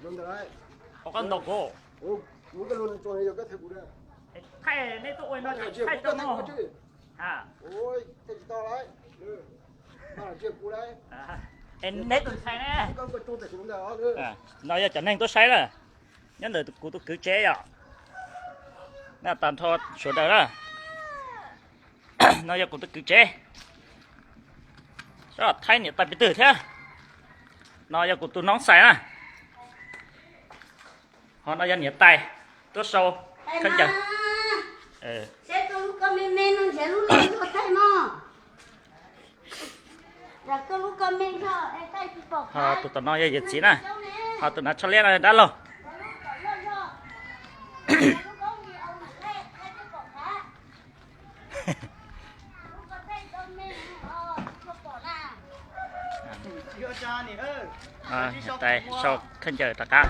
Ua koj ntaus kuv. Thaij, nej tuaj ua no thaij rau no. Es neb tus ntxhais ne? No yog cov neeg tuaj saib na, nyob ntawm kuv tus kwv tsev yom. Nej tag nrho sawv daws na. No yog kuv tus kwv tsev. Sab Thaib niam tais pis twg thiab. No yog kuv tus noob xais na. Ho no yog niam tais tuaj sau khaub ncaws. Ho tus tom no yog yawm txiv na. Ho tus nav tsho liab no yog dab laug. Niam tais sau khaub ncaws rov qab.